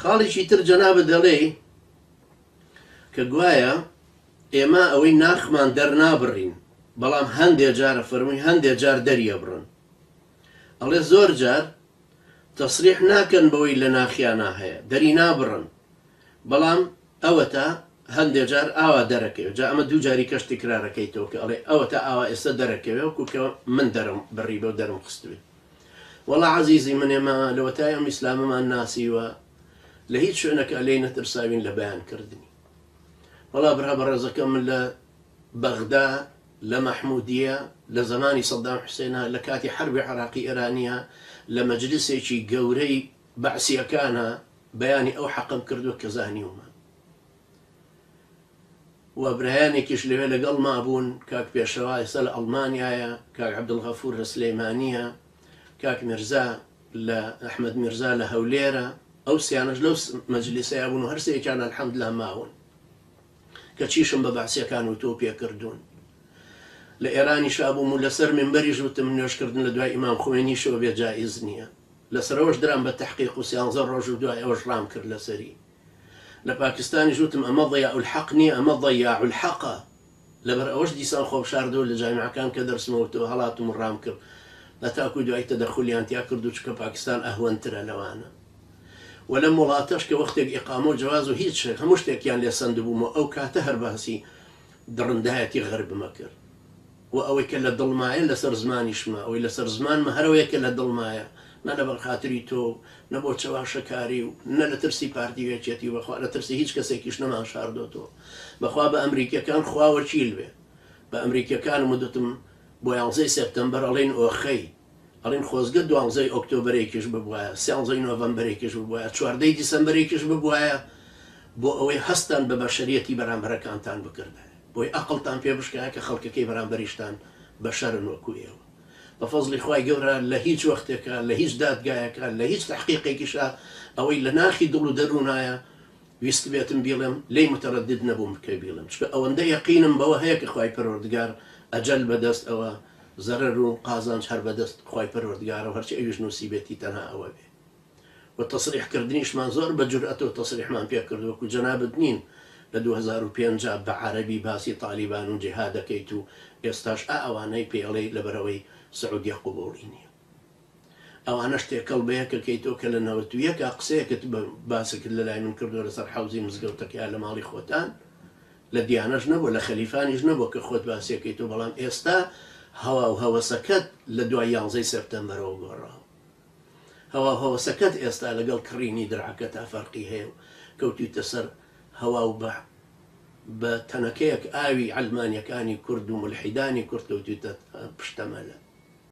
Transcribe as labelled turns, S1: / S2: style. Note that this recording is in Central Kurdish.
S1: خاڵێکی تر جەنابت دەڵێی کە گوایە ئێمە ئەوەی ناخمان دەرنابڕین بەڵام هەندێ جارە فەرمووی هەندێ جار دەریەبڕن ئەڵێ زۆر جار تەسریح ناکەن بەوەی لە ناخیانا هەیە دەری نابڕن بەڵام ئەوەتا هەندێ جار ئاوا دەرەکەوێ جا ئەمە دوو جاری کەش تکرارەکەیتەوە کە ئەڵێ ئەوەتا ئاوا ئێستا دەرەکەوێ وەکو کە من دەرم بڕیبێ و دەرم خستبێ وەڵا عەزیزی من ئێمە لەوەتای ئەم ئیسلامەمان ناسیوە لە هیچ شوێنەکە لێی نەترساوین لە بەیان کردنی وەڵا برا بەڕێزەکەم من لە بەغدا لە مەحمودیە لە زەمانی سەدام حوسێنە لە کاتی حەربی عراقی ئێرانیە لە مەجلسێکی گەورەی بەعسیەکانە بەیانی ئەو حەقەم کردوە کە زانیومە و برایانێکیش لەوێ لەگەڵما بوون، کاک پێشەوا ئێستا لە ئەڵمانیایە، کاک عەبدولغەفور لە سلێمانییە، کاک میرزا لە ئەحمەد میرزا لە هەولێرە، ئەو سیانەش لەو مەجلیسەیا بوون و هەر سێیەکیان الحمدللە ماون. کە چیشم بە بەعسیەکان وتوە و پێکردوون. لە ئێرانیشا بووم و لەسەر مینبەریش وتم نوێژکردن لە دوای ئیمام خومەینیشەوە بێ جائیز نییە. لەسەرەوەش درام بە تەحقیق و سیانزە ڕۆژ و دوای ئەوەش ڕام کرد لەسەری. لە پاکستانیش وتم ئەمە ضیاء الحق نیە ئەمە ضیاع الحقە لەبەر ئەوەش دیسان خۆم شاردەوە لە جامیعەکان کە دەرسم وتەوە هەڵاتم و ڕام کرد هەتاکو دوای تەدەخولیان تیا کرد و چونکە پاکستان ئەهوەنترە لەوانە و لەم وڵاتەش کە وەختێک ئیقامە و جەواز و هیچ هەموو شتێکیان لێ سەندبوومەوە ئەو کاتە هەر باسی دڕندایەتی غەربمە کرد و ئەوەی کە لە دڵمایە لەسەر زمانیشمە، ئەوەی لەسەر زمانمە هەر ئەوەیە کە لە دڵمایە، نە لەبەر خاتری تۆ و نە بۆ چەواشەکاری و نە لە ترسی پارتی و یەکێتی و بەخوا لە ترسی هیچ کەسێکیش نەمانشاردۆتەوە. بەخوا بە ئەمریکیەکان خوا وەکیل بێ. بە ئەمریکیەکانم وتم بۆ یانزەی سێپتەمبەر ئەڵێن ئۆخەی. ئەڵێن خۆزگە دوانزەی ئۆکتۆبەرێکیش ببوایە، سیانزەی نۆڤەمبەرێکیش ببوایە، چواردەی دیسەمبەرێکیش ببوایە بۆ ئەوەی هەستتان بە بەشەریەتی بەرامبەرەکانتان بکردایە، بۆی ئەقڵتان پێ بشکایە کە خەڵکەکەی بەرامبەریشتان بەشەرن وەکو ئێوە. بە فەزڵی خوای گەورە لە هیچ وەختێکا، لە هیچ دادگایەکا، لە هیچ تەحقیقێکیشا ئەوەی لە ناخی دڵ و دەروونایە ویستبێتم بیڵێم لێی متردد نەبووم کە بیڵێم چونکە ئەوەندە یەقینم بەوە هەیە کە خوای پەروەردگار ئەجەل بەدەست ئەوە زەرەر و قازانج هەر بەدەست خوای پەروەردگارە و هەرچی ئەویش نووسیبێتی تەنها ئەوە بێ و تەسریح کردنیشمان زۆر بە جورئەتەوە تەسریحمان پێ کرد وەکو جەنابت نین لە 2005 بە عەرەبی باسی تالیبان و جیهاد دەکەیت و ئێستاش ئا ئەوانەی پێڵێی لەبەرئەوەی سعودیە قبوڵی نییە. ئەوانەش تێکەڵ بەیەک ئەکەی تۆ کە لە 91 ا قسەیەکت باسکرد لەلای من کردوە لەسەر حەوزی مزگەوتەکە یا لە ماڵی خۆتان لە دیانەش نەبوە لە خەلیفانیش نەبوە کە خۆت باسیەکەی تۆ بەڵام ئێستا هەوا و هەوەسەکەت لە دوای یانزەی سێپتەمبەرەوە گۆڕاوە هەوا و هەوەسەکەت ئێستا لەگەڵ کڕینی درعەکەتا فەرقی هەیە و کەوتویتە سەر هەوا و بە بە تەنەکەیەک ئاوی عەلمانیەکانی کورد و مولحیدانی کورد کەوتویتە پشتەمەلە.